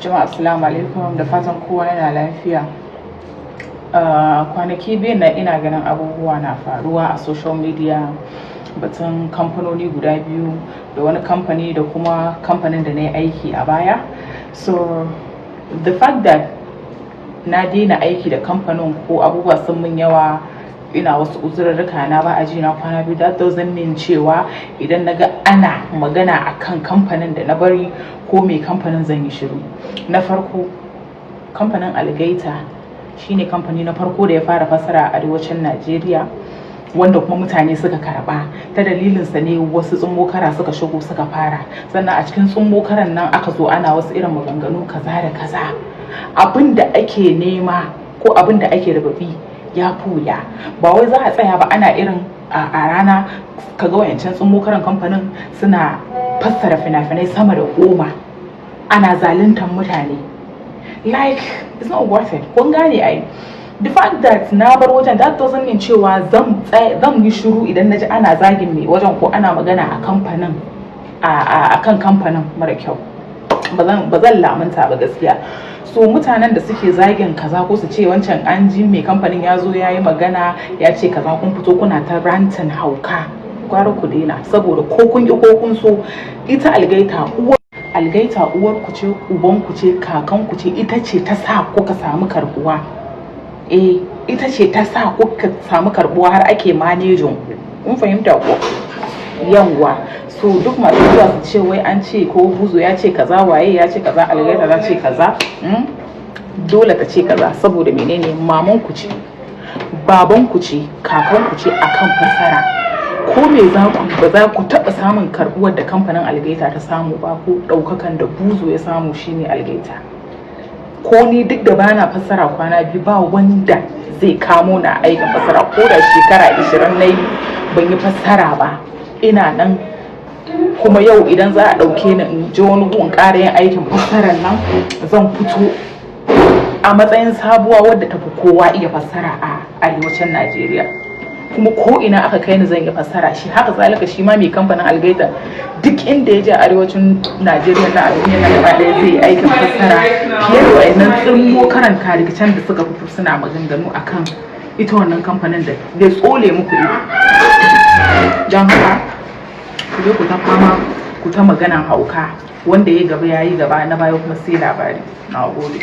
Jama'a, assalamu alaikum, da fatan kowa yana lafiya. Kwanaki 2 nan ina ganin abubuwa na faruwa a social media, batun kamfanoni guda biyu, da wani kamfani da kuma kamfanin da na yi aiki a baya. So the fact that na daina aiki da kamfanin ko abubuwa sun mun yawa, ina wasu uzurarruka na, ba a ji na kwana 2, that doesn't mean cewa idan na ga ana magana akan kamfanin da na bari ko mai kamfanin, zan yi shiru. Na farko, kamfanin Algaita shine kamfani na farko da ya fara fassara a arewacin Najeriya, wanda kuma mutane suka karba. Ta dalilinsa ne wasu tsummokara suka shigo suka fara. Sannan a cikin tsummokaran nan aka zo ana wasu irin maganganu kaza da kaza. Abin da ake nema ko abin da ake rububi ya fuya, ba wai za a tsaya ba ana irin a rana kaga wayancan tsummokaran kamfanin suna fassara fina-finai sama da 10, ana zaluntar mutane. Like, it's not worth it. Kun gane ai? The fact that na bar wajen, that doesn't mean cewa zan yi shiru idan na ji ana zagin mai wajen ko ana magana a kamfanin, a kan kamfanin mara kyau. Ba zan lamunta ba gaskiya. So mutanen da suke zagin kaza ko su ce wancan, an ji mai kamfanin ya zo ya yi magana ya ce kaza, kun fito kuna ta ranting hauka, gwara ku daina, saboda ko kun ki ko kun so, ita Algaita uwar Algaita, uwar ku ce, uban ku ce, kakan ku ce. Ita ce ta sa kuka samu karbuwa. Eh, ita ce ta sa kuka samu karbuwa har ake managing ku. Kun fahimta ko? Yawwa. So duk masu zuwa su ce wai an ce ko Buzo ya ce kaza, waye ya ce kaza, Algaita ta ce kaza, dole ta ce kaza saboda menene? Maman ku ce, baban ku ce, kakan ku ce akan fassara. Ko me za ku, ba za ku taɓa samun karbuwar da kamfanin Algaita ta samu ba, ko ɗaukakan da Buzo ya samu shine Algaita. Ko ni, duk da bana fassara kwana 2, ba wanda zai kamo na aikin fassara. Ko da shekara 20 na yi ban yi fassara ba, ina nan. Kuma yau idan za a ɗauke ni in je wani gun ƙara yin aikin fassarar nan, zan fito a matsayin sabuwa wadda tafi kowa iya fassara a arewacin Najeriya. Kuma ko ina aka kai ni, zan yi fassara. Shi haka zalika, shi ma mai kamfanin Algaita, duk inda ya je a arewacin Najeriya na, a duniya na gaba ɗaya, zai yi aikin fassara fiye da wayannan tsirmo karan karikicen da suka fito suna maganganu akan ita wannan kamfanin da ya tsole muku ido. Don haka ku je ku ta fama, ku ta maganan hauka. Wanda ya gaba ya yi gaba, na baya kuma sai labari. Na gode.